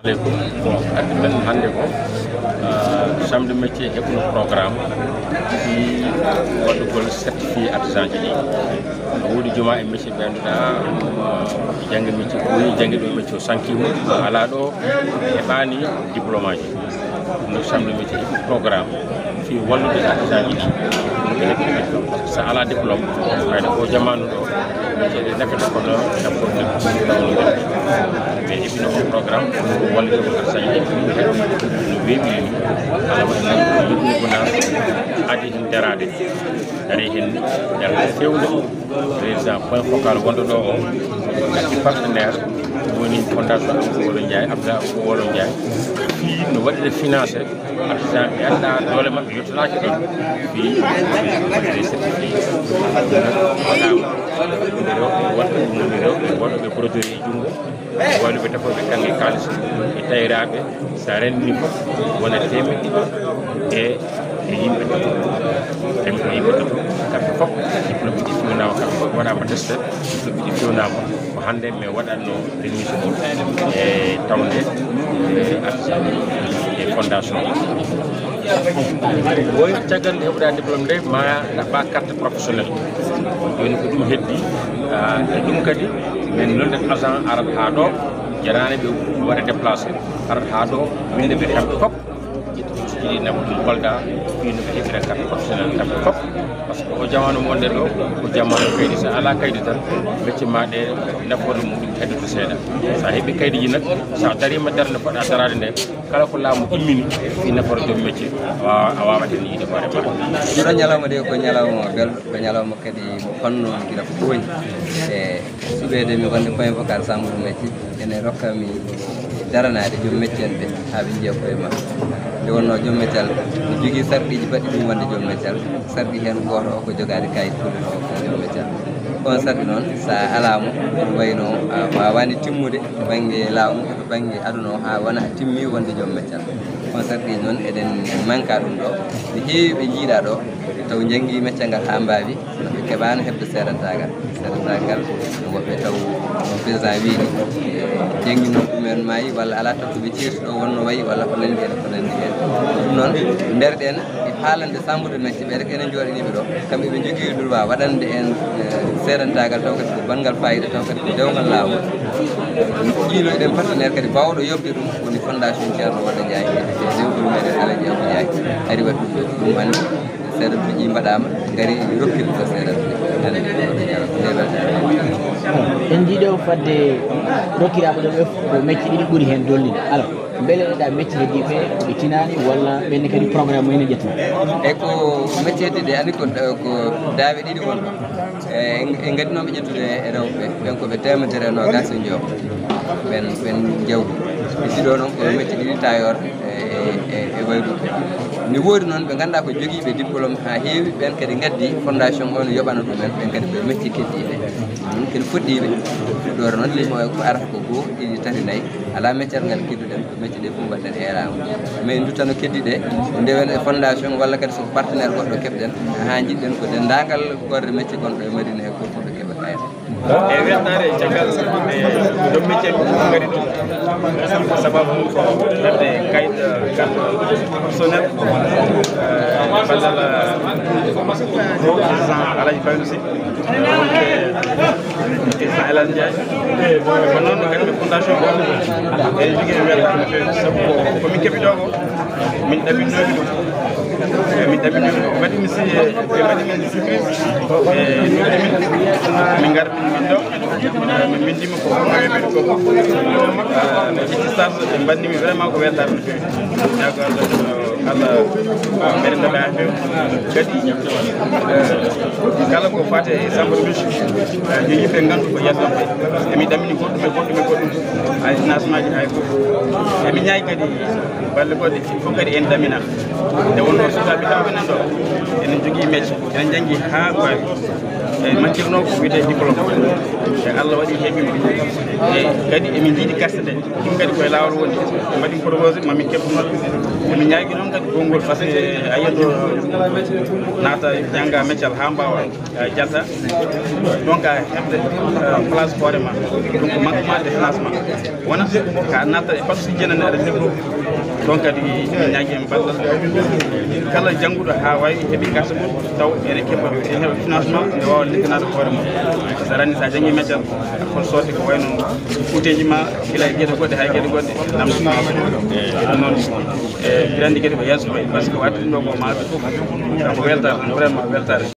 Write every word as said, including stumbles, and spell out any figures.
Aleykum. Bon, arde men hannde ko, ah, chambre de métier heɓno programme fii waɗugol certifié artisan ji ɗi. No woodi juma e métier ɓe annduɗaa, ah, jannge métier ɓooyi, jannge ɗo métier o sankiima, alaa ɗo heɓaani diplôme aji. No chambre de métier heɓi programme fii wallude artisan ji ɗi. Ɓe heɓi diplôme. Par ce que so alaa diplôme, ɓayde ko jamaanu ɗo, métier ɗe nafata kono nafoore. Ɓe heɓino o programme wallude ko artisan ji ɗi. No weeɓi ni. Alaa waɗi ni, ɗum ko na adi hen daraade. Ari hen daraade feewde. Président point focal wonɗo ɗo o, ko partenaire, woni fondation Amadou Wolo Ndiaye, Abdoulaye Amadou Wolo Ndiaye. Fii no waɗira financé artisan ɓe anndaa doole maɓɓe yottanaaki ɗon. Fii waɗa ɗum rewɓe, waɗa ɗum rewɓe, waɗa ɓe broderi e junngo. Waɗuɓe tafooɓe kannge kaalis e tayraaɓe, so a renndini fof, wona teemeɗɗe ɗiɗi e, e yimɓe tato. Teemeɗɗe yimɓe tato, kamɓe fof, diplôme ji ɗi feewnaama, kamɓe fof waɗaama testé, diplôme ji ɗi feewnaama. Ko hannde mi waɗatno remise o e tawnde, e artisan e fondation. Woy, caggal nde heɓuɗaa diplôme nde, ma ɗaɓɓa carte professionnelle. Jooni ko ɗum heddi, ah, e ɗum kadi, min noddat agent arata haa ɗo, jaraani ɓe waɗa déplacé, arata haa ɗo, winnda ɓe kamɓe fof, ƴetti ɗum, so jiɗi naɓa ɗum Kolda, fii no ɓe heɓira carte professionnelle kamɓe fof. Par ce que o jamaanu mo wonɗen ɗo, ko jamaanu kaydi. So alaa kaydi tan, métier ma ɗe, nafoore muɗum heddoto seeɗa. So a heɓi kaydi ji nak, so a dariima darnde poɗɗa daraade nde, kala ko laamu immini fii nafoore joom métier, a waawa, a waawat heen yiide hoore ma. Ɗo ñalawma de ko ñalawma belɗo, ko ñalawma kadi mo fanno gila ko ɓooyi. E suɓeede mi wonde point focal chambre de métier, ene rokka mi daranaade joom métier en ɓe haa ɓe njiya koye maɓɓe. Nde wonnoo joom métier no jogii sarɗiiji baɗɗi ɗum wonde joom métier. Sarɗi heen gooto o ko jogaade kayit fuɗɗo o ko joom métier. On sarɗi noon, so a alaa mo, ɗum wayno a waawaani timmude to bannge laamu, to bannge aduna o, haa wona a timmi wonde joom métier. On sarɗi noon, eɗen manka ɗum ɗo. Ɓe heewi ɓe njiiɗaa ɗo, taw njanngi métier ngal haa mbaawi, ɓe keɓaano heɓde seedantaagal. Seedantaagal, woɓɓe taw, no président wiyi ni, jannginooɓe ɗumen maayi, walla alaa taw ko ɓe ceerti ɗo wonno wayi, walla ko nanndi heen, ko nanndi heen. Ɗum noon, nder ɗen, e haalande chambre de métier, ɓe rek enen njooɗaniiɓe ɗo, kamɓe ɓe njogii droit waɗande en, eh, seedantaagal, taw kadi ko banngal faayiida, taw kadi ko dewgal laawol. Ƴiiloyɗen partenaire kadi baawɗo yoɓde ɗum, woni fondation Ceerno Wodda Njaay, e dewgol meɗen Alaji Abou Njaay, ari waɗi ɗum ɗo, ɗum hannde. Seeɗa piiji mbaɗaama, ngari rokkirde seeɗa piiji. Hannde ko ɗo jaram, nde weltaare. En njiiɗo fadde rokkiraaɓe ɗo ɓe fof ko mecce ɗiɗi ɓuri heen dollinde. Alors, mbele ɗa mecce heddiiɓe ɓe tinaani walla ɓenne kadi programme mum ene ƴettoo? E ko mecce heddiiɗe, anndi ko, ko daawe ɗiɗi won. E, en, en ngadinooɓe ƴettude e rewɓe ɓen ko ɓe teemedere e noogaas e njoyo. Ɓen, ɓen jawdi. Ɓe siɗo noon ko mecce ɗiɗi tailleur e, e, e waylude. Ne woodi noon ɓe ngannduɗaa ko jogiiɓe diplôme haa heewi, ɓeen kadi ngaddi fondation o no yoɓana ɗumen, ɓeen kadi koye mecce keddiiɗe. Ɗum kadi fuɗɗiiɓe, fuɗɗoore noon limo ko arata ko goo, ɗiɗi, tati, nayi, alaa meccal ngal kedduɗen, ko mecce ɗe fof mbaɗɗen eeraango. Mais en duttano keddiiɗe, ndewen e fondation walla kadi so ko partenaire goɗɗo keɓɗen, haa njiɗɗen ko denndaangal golle mecce gonɗo e Madina he fof ɓe keɓa kayit. E weltaare e caggal e joom mecce en fof ngari ɗo. Sababu mum ko heɓde kayit, eh, carte professionnel, eh, ballal, eh, président Alaji Faydu Sy, eh, président El Hadj Ndiaye. Ko noon kadi fondation o, eɗen njogii weltaare no feewi, sabu ko, ko min keɓi ɗo ko, min ɗaɓɓinooɓe ɗum. E min ɗaɓɓinooɓe ɗum. Ɓe mbaɗi mi si-, ɓe mbaɗi min surprise. Ɓe noddi min. Min ngarti min ɗo. Min mbinndi mi ko, ko ɓe mbaɗi ko. Ah, ɓe ƴetti stage, ɓe mbanni mi vraiment ko weltaare no feewi. Ñaago Allah, Allah, ah, mbeɗa ndoga haa feewi. Kadi, eh, kala ko faati e chambre de métier, eh, yo yimɓe nganndu ko yeeso maɓɓe. E mi ɗammini goɗɗum e goɗɗum e goɗɗum. Hay financement ji, hay fof. E mi ñaagi kadi balle goɗɗe fof kadi en ɗaminaa. Nde wonno Sukaaɓe hewɓe nan ɗo, enen jogii mecce, enen njanngi haa waawi. E matière noon ko wiyetee diplôme. E Allah waɗi heɓi mo. E kadi emin njiɗi carte ɗe. Ɗum kadi koye laawol woni. Ɓe mbaɗi proposé, mamin keɓ ɗum. Emin ñaagi noon kadi konngol, par ce que a yiyat ɗo naata jannga meccal haa mbaawa, eh, jalta. Donc a heɓde, eh, place hoore ma. Donc manquement de financement. Wona ka natta e bac suji jenani aɗa heɓo. Donc kadi ina ñaagi en ballal. Kala jannguɗo haa wawi heɓi carte mum taw ene keɓa, ene heɓa financement nde wawa ligganaade hoore mum. Sa rani sa janngi meccal, hol soode ko wayno kuuteji ma gila e geɗe goɗɗe hay geɗe goɗɗe namdi financement. Ɗum noon e mbiɗa anndi kadi ko yeeso wayi, par ce que wadde ɗum ɗo ko mawɓe fof. Donc weltare tan, vraiment weltare.